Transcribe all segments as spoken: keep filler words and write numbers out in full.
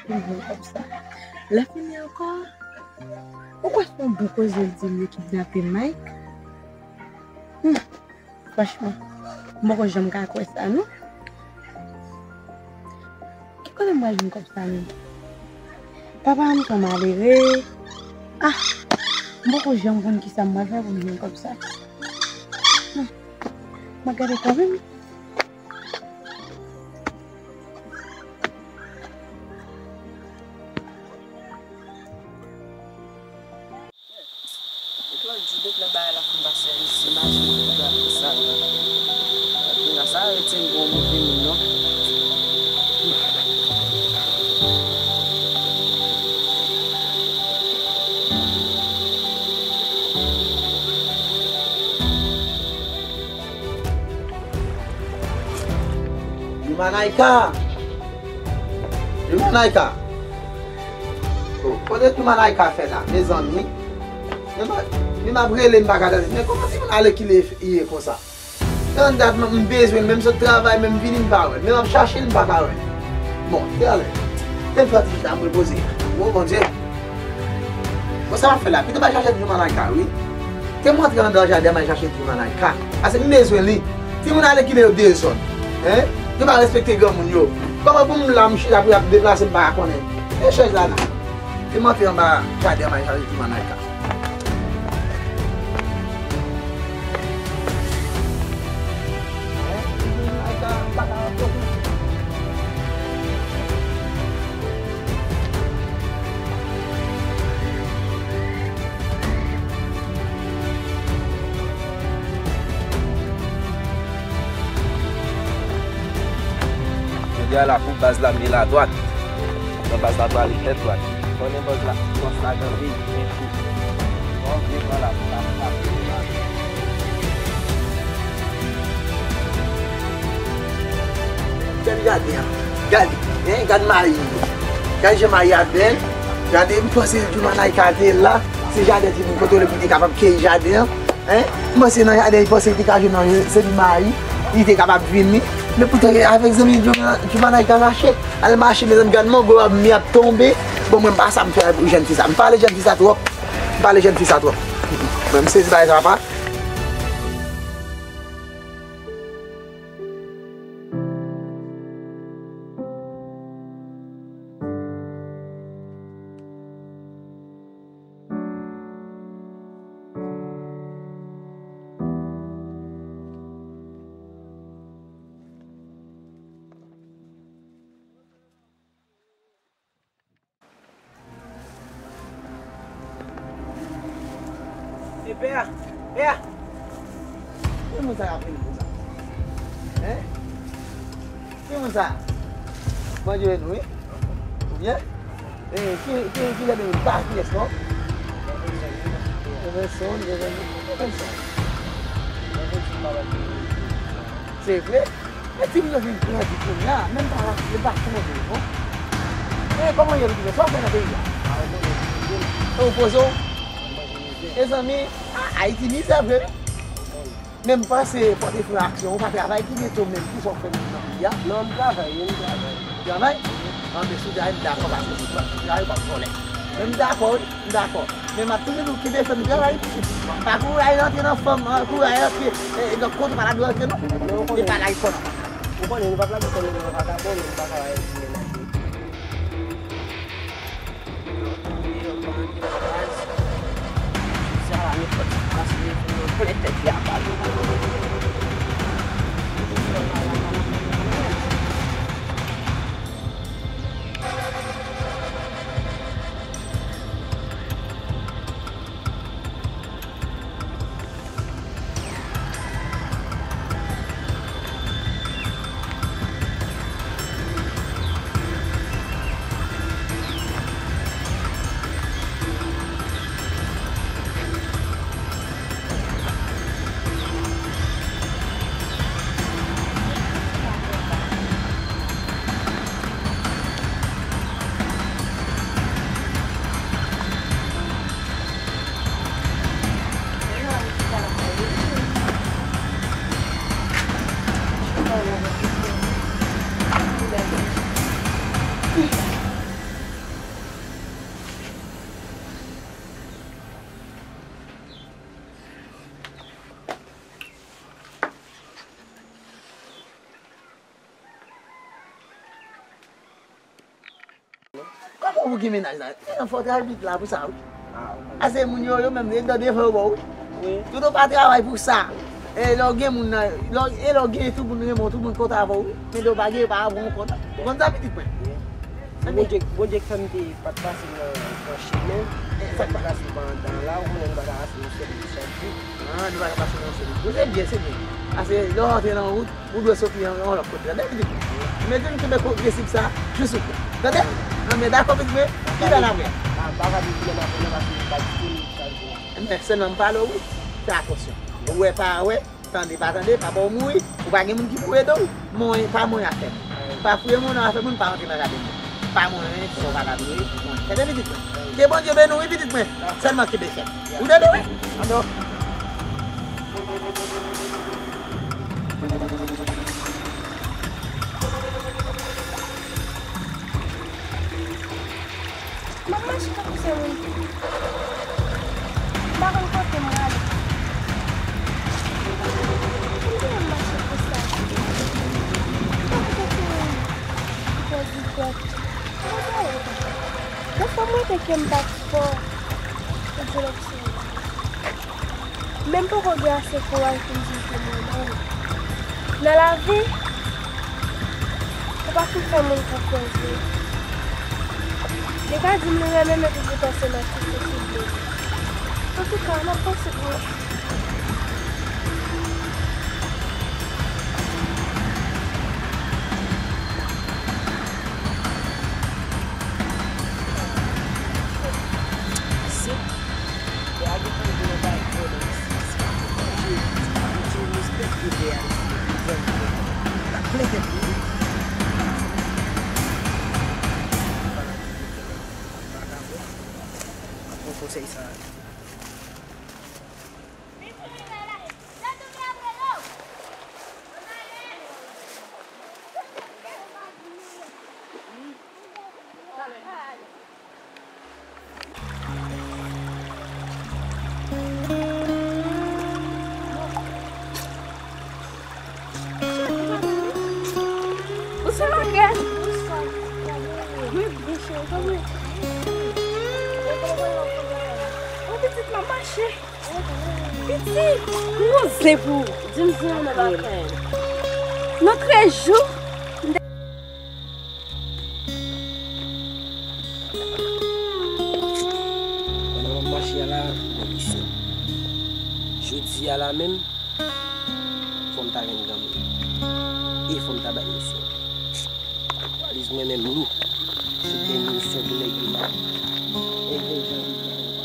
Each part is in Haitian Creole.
pou m jwenn kòb sa. Lè fini ankò, ou kwè se yon bon koze l di m yo kidnape Mike? Hmm, franchman, m poko janm ka kwè sa, non. Ki kote m pral jwenn kòb sa menm? Papa m se yon malere. Ah, m poko janm konn kisa m pral fè pou m jwenn kòb sa. Hmm. M ap gade kanmenm. Claude di depi lè bagay la fin pase a, li se mache pou gade sa. Kounye a sa, rete yon move moun, non. Jumanayka! Jumanayka! Oh, kote Jumanayka fè la, mezanmi? Men m, men m ap rele, m pa ka tande. Men kòman timoun alèkile ye konsa? Nan dat m bezwen l, men m sot travay, men m vini, m pa wè l. Men m ap chache l, m pa ka wè l. Bon, talè. Te m fè ti chita, m repoze. Wo, Bondye. Bon, sa m ap fè la? Pito m al chache Jumanayka, wi. Te m antre anndan jaden, m al chache Jumanayka. Paske m bezwen li. Timoun alèkile yo dezòd. Hein? Yo pa respekte granmoun yo. Kòman pou m la, m chita pou y ap deplase, m pa ka konnen? E chèz la, non. Te m antre anba jaden, m al chache Jumanayka. Jodi a la pou baz la m li la dwat. Nan baz la pral li tèt dwat. Konnen baz la, baz la kanpe, men chou. Bon, vye pran la pou la, pou la, pou la. Gade jaden an. Gade, hein, gade mayi. Gade jan mayi a bèl. Gade, m panse Jumanayka te la. Se jaden timoun kote li pou li te kapab keyi jaden an. Hein? M panse nan jaden, li panse li te ka jwenn nan se li mayi, li te kapab vini. Men poutan, avèk zanmi Jumanayka mache, al mache, mezanmi, gad mango a, mi ap tonbe. Bon, mwen, m pa sa m fè pou jèn fi sa. M pale jèn fi sa twòp. M pale jèn fi sa twòp. Mwen, m sezi bagay sa, papa. E pè a, pè a. Ki moun sa k ap vin konsa? Hein? Ki moun sa? Bondye beni w, wi. Ou byen? E, ki, ki, ki jan de moun? Pa kiyès, non? Revenson, Revenson. Se vre? E timoun yo vin grandi kounye a, menm pa, yo pa sonje, non? E kòman yo vin, sa w fè nan peyi a? E w poze w? Mezanmi, a, Ayiti mizè vre, wi. Men m panse fò w te fè yon aksyon, ou pa travay, ki mete w menm, ki sa w fè menm nan peyi a? Non, m travay, wi, m travay. Ou travay? Anben, si w travay, m dakò, paske si w pa travay, w p ap vòlè. Men m dakò, wi, m dakò. Men m ap toujou di w kenbe fèm travay. Pa kouri al rantre nan fanm, kouri al rantre, e, nan kont ou pa ta dwe rantre, non. E bagay fò nan. Ou konnen, nou p ap lage fèm nan vakabon, men nou pa ka al di menaje. Pou gen mennaj la. Gen nan fò travay pit la pou sa, wi. Ah, ok. Ase moun yo, yo menm, yo nan devan yo ba w, wi. Wi. Tout ou pa travay pou sa. E lè w gen moun nan, lè w, e lè w gen tout moun renmen w, tout moun kontan avè w, wi. Men lè w pa gen, yo pa pran w kont. Ou konn sa, pitit mwen? Wi. Bondye, Bondye k fè m te pa t pase nan, nan chemen. Sa k pa pase pandan la, ou konnen m pa ka pase nan sèl chak jou. Ah, nou pa ka pase nan sèl jou. Se byen, se byen. Ase lè w antre nan wout, ou dwe soti yon, yon lòt kote. Tande, pitit mwen. Men di m kenbe progresif sa, jis ou pran. Tande? Nan men dakò, pitit mwen, ki lè n ap wè? Ah, m pa ka di ki lè n ap wè, non, paske m pa disponib chak jou. Men sèlman m pale w, wi. Fè atansyon. Ou wè, pa wè. Tande, pa tande, pa ba w mouri, ou pa gen moun ki pou ede w. Mwen, pa mwen afè moun. Pa fouye mwen nan afè moun, pa rantre nan jaden moun. Pa mwen, sa w pa ka dwe, mwen. Tande pitit mwen. Ke Bondye beni w, wi, pitit mwen. Sèlman kenbe fèm. Ou tande, wi? Ann. M ap mache tankou se moun ki. M pa konn kote m prale. Poukisa m mache konsa? Tankou se moun ki pèdi tèt. Mwen pa wè. Defwa m rete kè m bat fò. Pou direksyon. Men m poko gen ase kouraj pou m di l ke mwen menm. Nan lavi, ou pa fin fè moun konfyans vre. Li ka di m li renmen m epi poutan se nan kis li sible. Antouka, m ap panse pou ou. Konsèy sa. Ou se Margaret? Wi, byen cheri, kòman? Ou pitit m ap mache. Pitit, m woze pou ou. Di m si yon nèg ap fè. Nan trèz jou, m te. Pandan m ap mache a la, m gen misyon. Jodi a la menm, fò m ta jwenn granmoun. E fò m ta bay misyon. Valiz mwen menm lou. Se gen misyon pou nèg yo la. E gen jan li fè yo pa.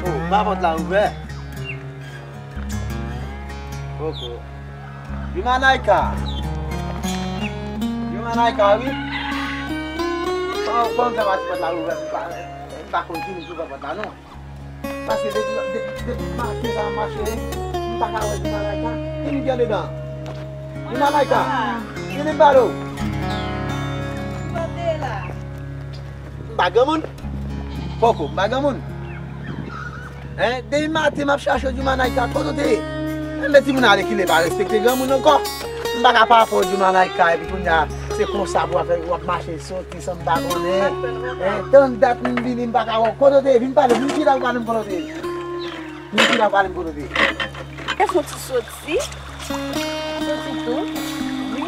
Oh, pa pòt la ouvè. Poko. Jumanaika. Jumanaika, wi. Kòman, kòman fè pati pòt la ouvè? M pa, m pa konn ki moun ki ouvè pòt la, non. Paske depi, depi, depi maten sa m mache, m pa ka wè Jumanaika. Ki moun ki andedan? Jumanaika, ki moun pale w? M pa granmoun. Poko, m pa granmoun. Hein? Depi maten m ap chache w, Jumanaika, kote w te ye? Enben, timoun ale kile pa respekte granmoun ankò. M pa ka pa fè w, Jumanaika, epi kounye a, se konsa pou w ap fè, w ap mache soti san m pa konnen. Hein? Tann dat m vini, m pa ka wè w. Kote w te ye? Vin pale, vin chita pou pale m kote w te ye. Vin chita pou pale m kote w te ye. Te fè yon ti soti. Soti tou. Wi.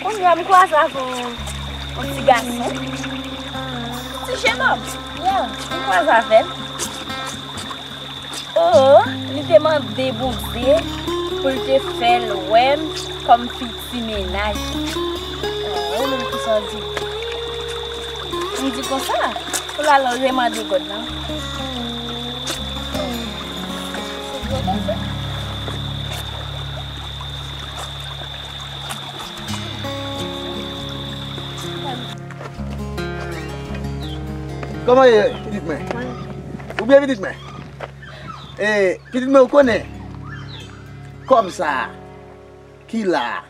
Kounye a m kwaze avè yon, yon ti gason. Ti jenòm. Ya, m kwaze avè l. Oh, li te mande Bondye pou l te fè l wè m kòm piti mennaj. Oh, ou menm kisa w di? M di konsa, pou l al remande God la. Kòman ye, pitit mwen? Ou byen, pitit mwen? E, pitit mwen, ou konnen kòb sa a ki la a,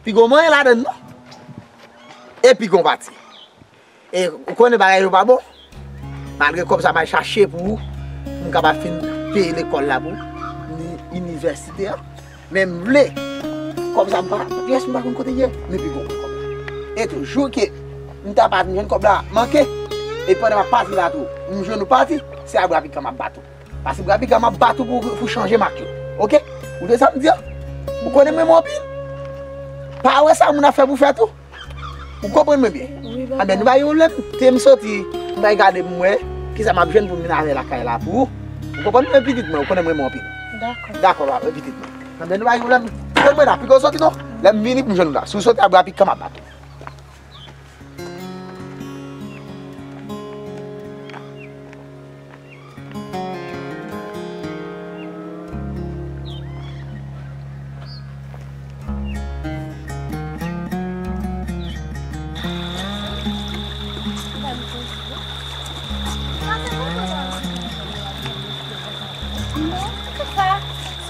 piga w manyen ladann, non? E piga w pati. E ou konnen bagay yo pa bon. Malgre kòb sa m al chache pou ou, pou m kapab fin peye lekòl la pou ou, ni inivèsite a. Men m vle kòb sa m pa, pyès m pa konn kote l ye, men pi gon kòb la. E tou, jou ke m ta pati m jwenn kòb la manke, e pandan m ap pati la tou, m jwenn ou pati, se a bra pikan m ap bat ou. Paske bra pikan m ap bat ou pou, pou chanje mak yo. Oke? Ou tande sa m di a? Ou konnen m renmen w anpil. Pa wè sa moun ap fè pou fè tou. Ou konprann mwen byen? Wi, papa. Anben, nou bay yon lè m te m soti, m bay gade pou m wè kisa m ap jwenn pou m vin avè lakay la pou ou. Ou konprann mwen pitit mwen, ou konnen mwen renmen w anpil. Dakò. Dakò, papa, pitit mwen. Anben, nou bay yon lè m, konn mwen la, piko soti non. Lè m vini pou m jwenn ou la. Si w soti a bra pikan m ap bat ou.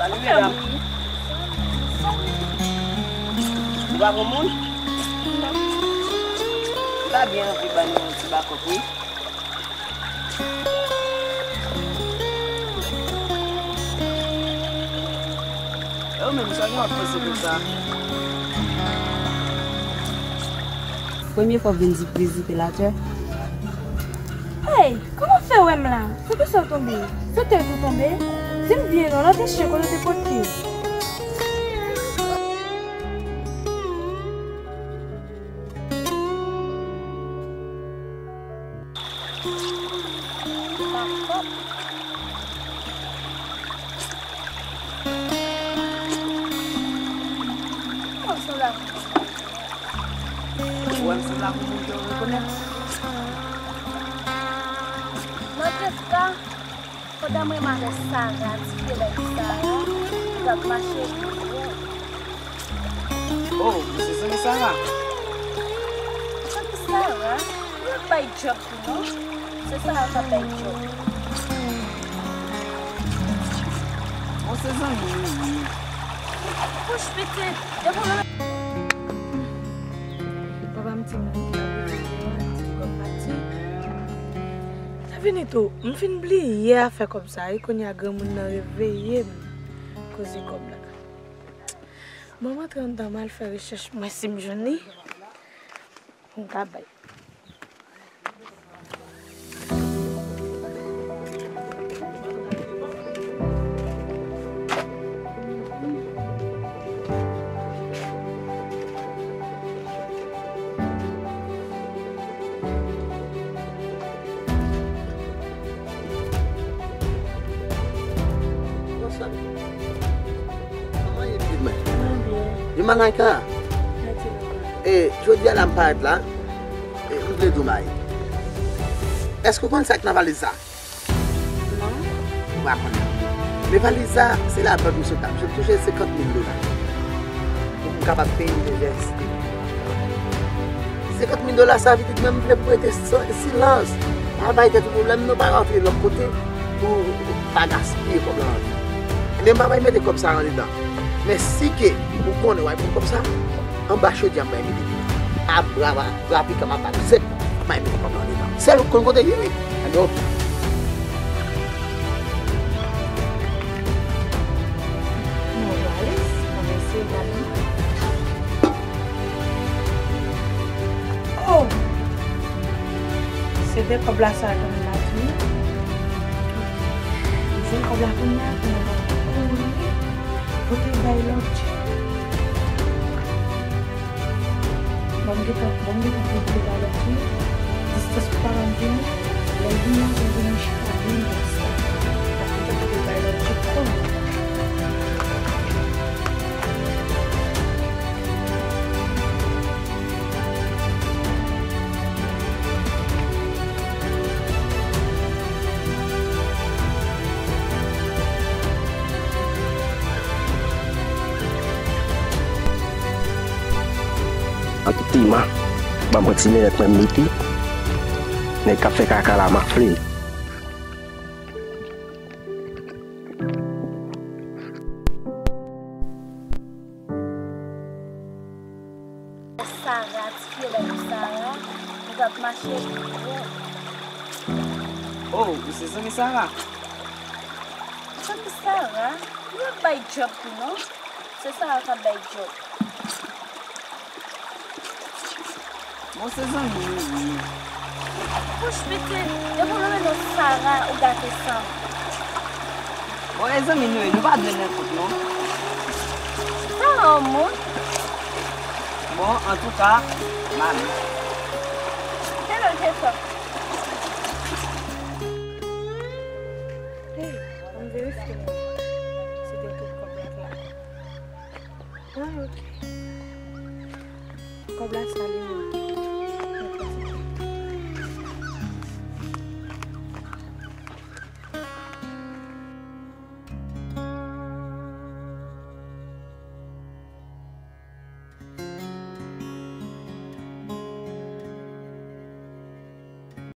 Salut, mesdames. Ou pa gon moun? Ou ta byen anvi ban nou yon ti bakòp, wi. E ou menm, sa gen w ap panse de sa? Premye fwa w vin di vizite latè? Hey, kòman w fè wè m la? Sou kisa w tonbe? Sou tèt ou tonbe? Di m byen non, lòt echèk kote w te pote? Bakòp. Kòman w sanble ak yon moun ke w rekonèt? Nan tèt la, pandan mwen m avè Sara, ti vye bèl Sara, ki t ap mache deyò. Oh, ou se zanmi Sara? Zanmi Sara? Ou ap bay djòb tou non? Se Sara k ap bay djòb. Bon, se zanmi nou ye. Kouch pitit, depi w... Papa m di m, m pati. Sa vini tou, m fin bliye afè kòb sa wi, kounye a granmoun nan reveye m koze kòb la. Bon, m antre anndan, m al fè rechèch mwen si m jwenn li pou m ka bay. Kòman ye, pitit mwen? Mwen byen. Jumanaika. Mèsi papa. E, jodi a la m parèt la, e, m vle di w bagay. Èske w konn sa k nan valiz sa? Non. Ou pa konnen. Men valiz sa, se labank m sot la. M sot touche senkant mil dola. Pou m kapab peye inivèsite. Senkant mil dola sa, pitit mwen, m vle prete san, silans. Pa bay tèt ou pwoblèm, non, pa rantre lòt kote pou pa gaspiye kòb la anvi. Ebyen, m pa bay mete kòb sa andedan. Men si ke ou konnen w al pran kòb sa, anba chodyè a m bay mete. A bra, bra, bra pikan m ap bat ou sèk, m bay mete kòb la andedan. Sèl ou konn kote l ye, wi. Anben, oke. Bon, Alice, kòmanse gade. Oh! Se de kòb la sa ke m ba tou. M jwenn kòb la kounye a, kounye a m ap kouri pote bay lòt tchèk. Bon, m gentan, bon, m gentan pote bay lòt tchèk. Distans pou pa ban m vini. Lè l vini an, pou l vini chita byen distans. L ap gentan pote bay lòt tchèk tou. An tou tima, ban mwen ti linèt mwen m mete. Nèg k ap fè kaka la m afle. Sara, ti fye bèl Sara, Gad mache. Oh, ou se zanmi Sara? Zanmi Sara? Li ap bay djòb tou non. Se Sara k ap bay djòb. Bon, se zanmi nou wi. Wouch pitit, depi w nonmen non Sara, ou gate san m. Bon, e zanmi nou ye, nou pa dwe nenpòt non. Sara yon moun. Bon, antouka, m ale. Hello, Jacob. Hey, ann verifye non. Si te tout kòb la k la. Ah, ok. Kòb la sa li menm.